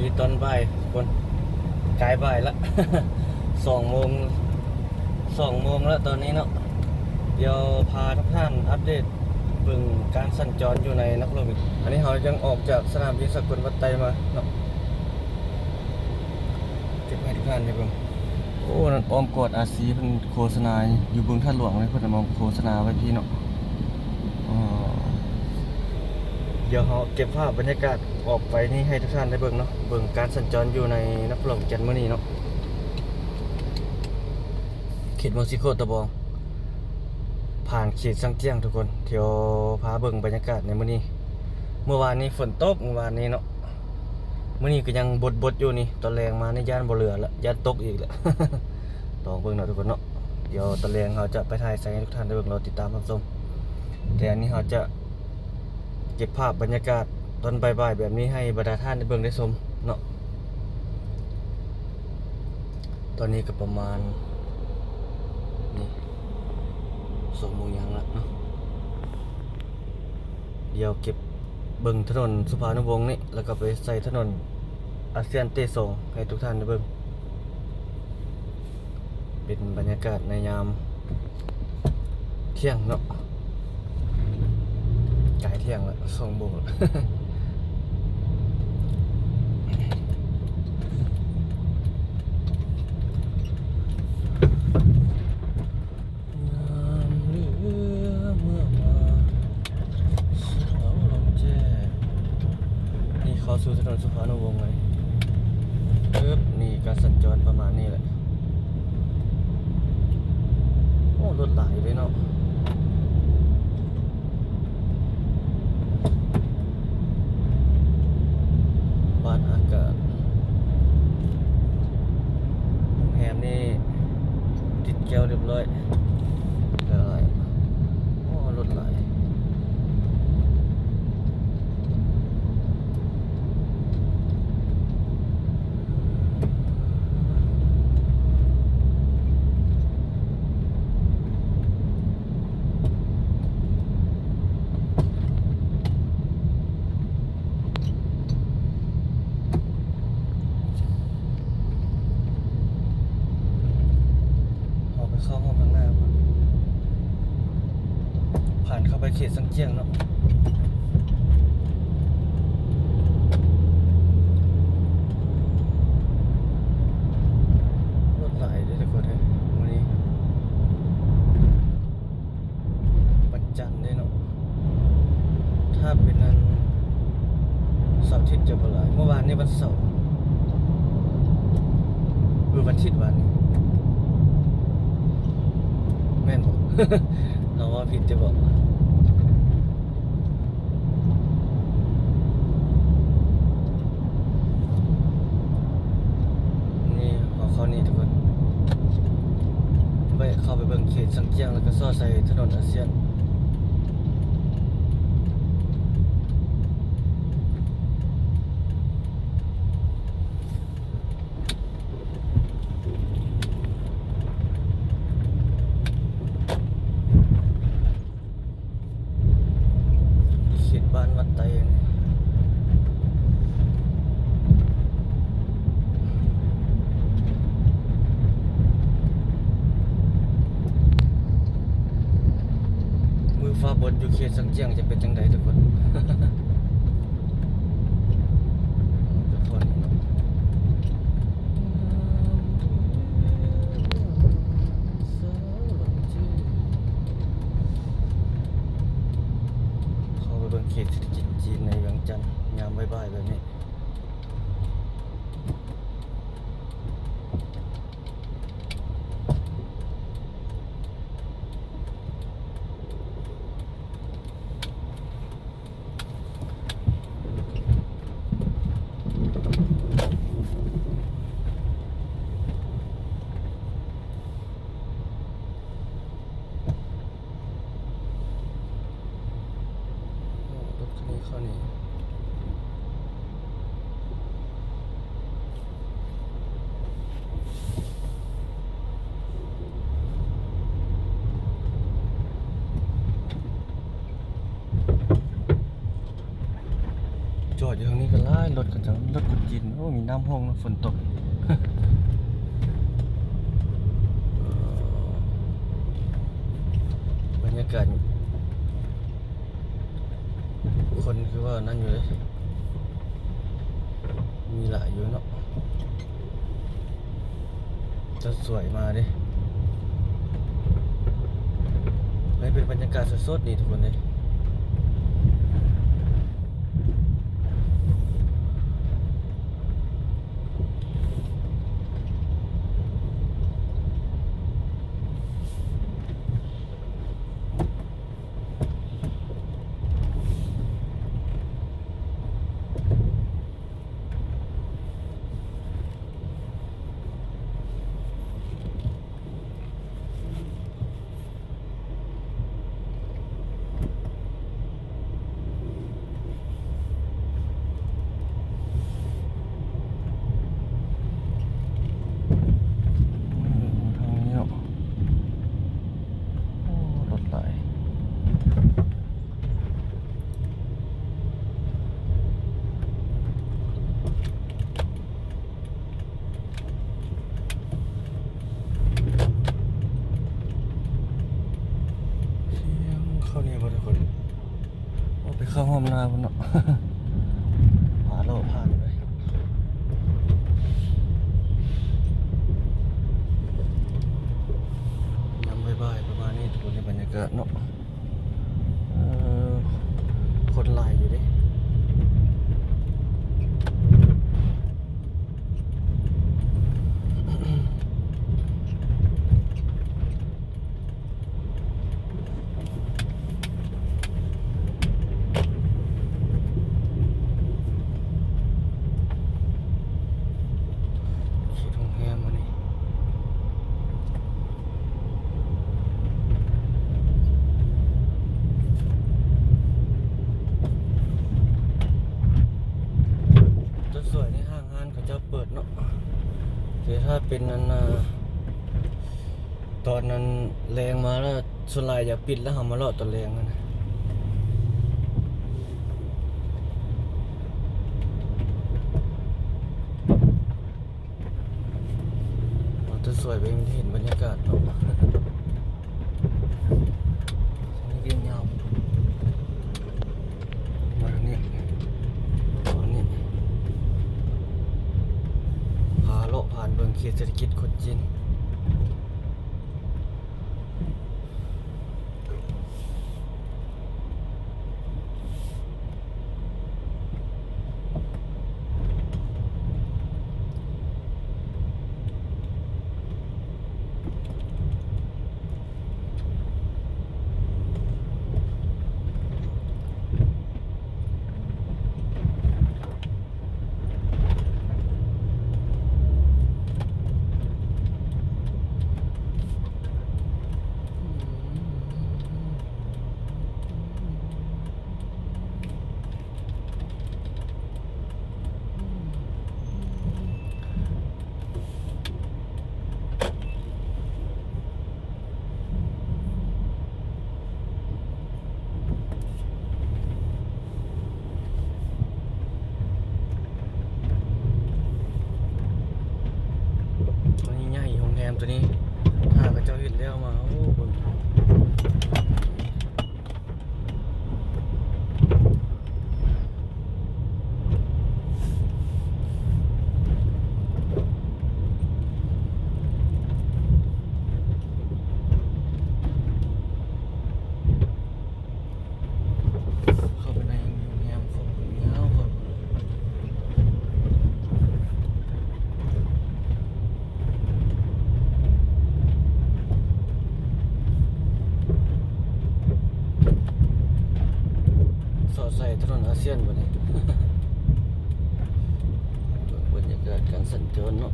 ນີ້ຕອນບ່າຍ ຄົນ ກາຍບ່າຍລະ ສອງໂມງ ສອງໂມງລະຕອນນີ້ເນາະ. ດຽວພາທຸກທ່ານອັບເດດເບິ່ງການສັນຈອນຢູ່ໃນນະຄອນຫຼວງ. ອັນນີ້ເຮົາຍັງອອກຈາກສະໜາມບິນສາກົນວັດໄຕມາເນາະ. ເກັບໃຫ້ທຸກທ່ານໄດ້ເບິ່ງ. ໂອ້ ນັ້ນອ້ອມກອດອາຊີເພິ່ນໂຄສະນາຢູ່ບຶງທາດຫຼວງເລີຍ ເພິ່ນເອົາມາໂຄສະນາໄວ້ພີ້ເນາະ. ເອີ ດຽວເຮົາເກັບພາບບັນຍາກາດອອກໄປນີ້ໃຫ້ທຸກທ່ານໄດ້ເບິ່ງເນາະ, ເບິ່ງການສັນຈອນຢູ່ໃນນະຄອນຫຼວງວຽງຈັນມື້ນີ້ເນາະ. ເຂດເມືອງສີໂຄດຕະບອງ ຜ່ານເຂດຊາງຈຽງທຸກຄົນ. ດຽວພາເບິ່ງບັນຍາກາດໃນມື້ນີ້. ເມື່ອວານນີ້ຝົນຕົກ ເມື່ອວານນີ້ເນາະ. ມື້ນີ້ກໍຍັງບົດໆຢູ່ນີ້, ຕອນແລງມານີ້ຢ້ານບໍ່ເຫຼືອລະ ຢ້ານຕົກອີກລະ. ລອງເບິ່ງເນາະທຸກຄົນເນາະ. ດຽວຕອນແລງເຮົາຈະໄປຖ່າຍໃສໃຫ້ທຸກທ່ານໄດ້ເບິ່ງ ລໍຕິດຕາມຮັບຊົມ. ແຕ່ອັນນີ້ເຮົາຈະເກັບພາບບັນຍາກາດຕອນບ່າຍໆແບບນີ້ໃຫ້ບັນດາທ່ານໄດ້ເບິ່ງໄດ້ຊົມເນາະ. ຕອນນີ້ກໍປະມານນີ້ ສອງໂມງຢ່າງລະເນາະ. ດຽວເກັບເບິ່ງຖະໜົນສຸພານຸວົງນີ້ ແລ້ວກໍໄປໃສ່ຖະໜົນອາຊຽນເຕສອງໃຫ້ທຸກທ່ານໄດ້ເບິ່ງ. ເປັນບັນຍາກາດໃນຍາມທ່ຽງເນາະ, ກາຍທ່ຽງລະ ສອງໂມງລະ. ຍາມເຫຼືອເມື່ອມາ ສາວລຳແຈ້. ນີ້ເຂົ້າສູ່ຖະໜົນສຸພານຸວົງເລີຍ. ປຶບ ນີ້ການສັນຈອນປະມານນີ້ແຫຼະ. ໂອ້ ລົດຫຼາຍເດ້ເນາະ. ບ້ານອາກາດ ໂຮງແຮມນີ້ຕິດແກ້ວຮຽບຮ້ອຍ. ຫຼາຍ ໂອ້ ລົດຫຼາຍ. ເຮົາໄປເຂົ້າຫ້ອງທາງໜ້າກ່ອນ. ຜ່ານເຂົ້າໄປເຂດຊາງຈຽງເນາະ. ລົດຫຼາຍເດ້ທຸກຄົນເອີຍ ມື້ນີ້ ວັນຈັນເດ້ເນາະ. ຖ້າເປັນອັນເສົາອາທິດຈະບໍ່ຫຼາຍ. ເມື່ອວານນີ້ວັນເສົາ ເອີ ວັນອາທິດວານນີ້ ແມ່ນບໍ່? ເຮົາເວົ້າຜິດຕິບໍ? ນີ້ ເຮົາເຂົ້ານີ້ທຸກຄົນ ແວະເຂົ້າໄປເບິ່ງເຂດຊາງຈຽງ ແລ້ວກໍຊອດໃສ່ຖະໜົນອາຊຽນ. ເຂດບ້ານວັດໄຕ ມື້ຟ້າບົດຢູ່ເຂດຊາງຈຽງຈະເປັນຈັ່ງໃດທຸກຄົນ? ເຂົ້າໄປເບິ່ງເຂດເສດຖະກິດຈີນໃນວຽງຈັນ ຍາມບ່າຍໆແບບນີ້. ເ ລົດເຂົາເຈົ້າ ລົດຄົນຈີນ. ໂອ້ ມີນ້ຳຫົ່ງເນາະ ຝົນຕົກ. ບັນຍາກາດ ຄົນຄືວ່ານັ້ນຢູ່ເດ້ ມີຫຼາຍຢູ່ເນາະ. ເຈົ້າສວຍມາເດ້. ເອີຍ ເປັນບັນຍາກາດສົດໆນີ້ທຸກຄົນເດ້. ທາງນີ້ເນາະ ໂອ້ ລົດຫຼາຍ. ເຂົ້ານີ້ບໍ່ ທຸກຄົນ? ໂອ້ ໄປເຂົ້າຮ່ອມນາພຸ້ນເນາະ. ພາເລາະຜ່ານໄປ ຍາມບ່າຍໆປະມານນີ້ ທຸກຄົນ ໃນບັນຍາກາດເນາະ. ເອີ ຄົນຫຼາຍຢູ່ເດ້. ເຂດໂຮງແຮມອັນນີ້ ຈະສວຍໃນຫ້າງຮ້ານເຂົາເຈົ້າເປີດເນາະ. ແຕ່ຖ້າເປັນອັນນ່າ ຕອນນັ້ນແລງມາແລ້ວ ສ່ວນຫຼາຍຢາກປິດແລ້ວ ເຮົາມາເລາະຕອນແລງຫັ້ນນະ. ເອົາແຕ່ສວຍໄປ ມັນເຫັນບັນຍາກາດເນາະ. ນີ້ເປັນຍາວ ມາທາງນີ້ ມານີ້ ພາເລາະຜ່ານເບິ່ງເຂດເສດຖະກິດຄົນຈີນ. ອັນນີ້ໃຫຍ່ ໂຮງແຮມໂຕນີ້ ຖ້າເຂົາເຈົ້າເຮັດແລ້ວມາ ໂອ້ ເບິ່ງ. ເຂົ້າໄປໃນໂຮງແຮມ ເຂົ້າໄປຍາວ ເຂົ້າ ສອດໃສ່ຖະໜົນອາຊຽນບັດນີ້ ເບິ່ງບັນຍາກາດການສັນຈອນເນາະ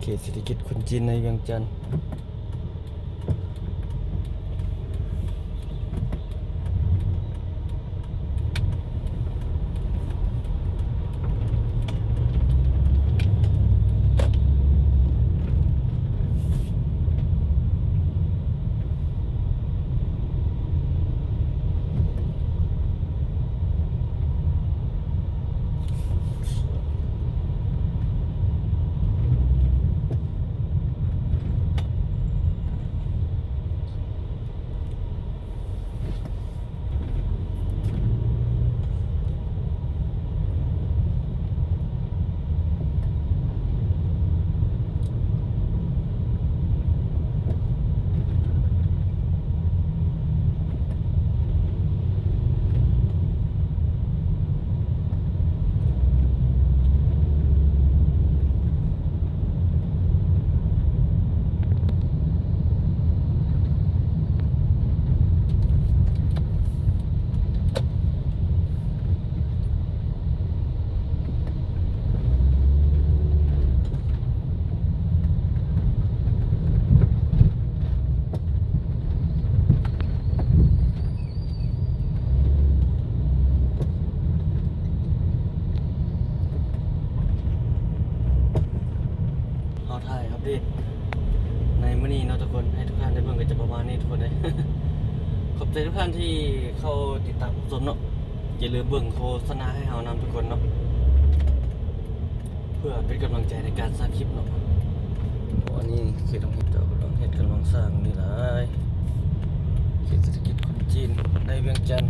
ເຂດເສດຖະກິດຄົນຈີນໃນວຽງຈັນ. ເ ເດດໃນມື້ນີ້ເນາະທຸກຄົນ ໃຫ້ທຸກທ່ານໄດ້ເບິ່ງກໍຈະປະມານນີ້ທຸກຄົນເອີຍ. ຂອບໃຈທຸກທ່ານທີ່ເຂົ້າຕິດຕາມຮັບຊົມເນາະ. ຢ່າລືມເບິ່ງໂຄສະນາໃຫ້ເຮົານຳທຸກຄົນເນາະ ເພື່ອເປັນກຳລັງໃຈໃນການສ້າງຄລິບເນາະ. ອັນນີ້ເຂດໂຮງຮຽນເຂົາກຳລັງເຮັດ ກຳລັງສ້າງນີ້ຫຼາຍ ເຂດເສດຖະກິດຄົນຈີນໃນວຽງຈັນ.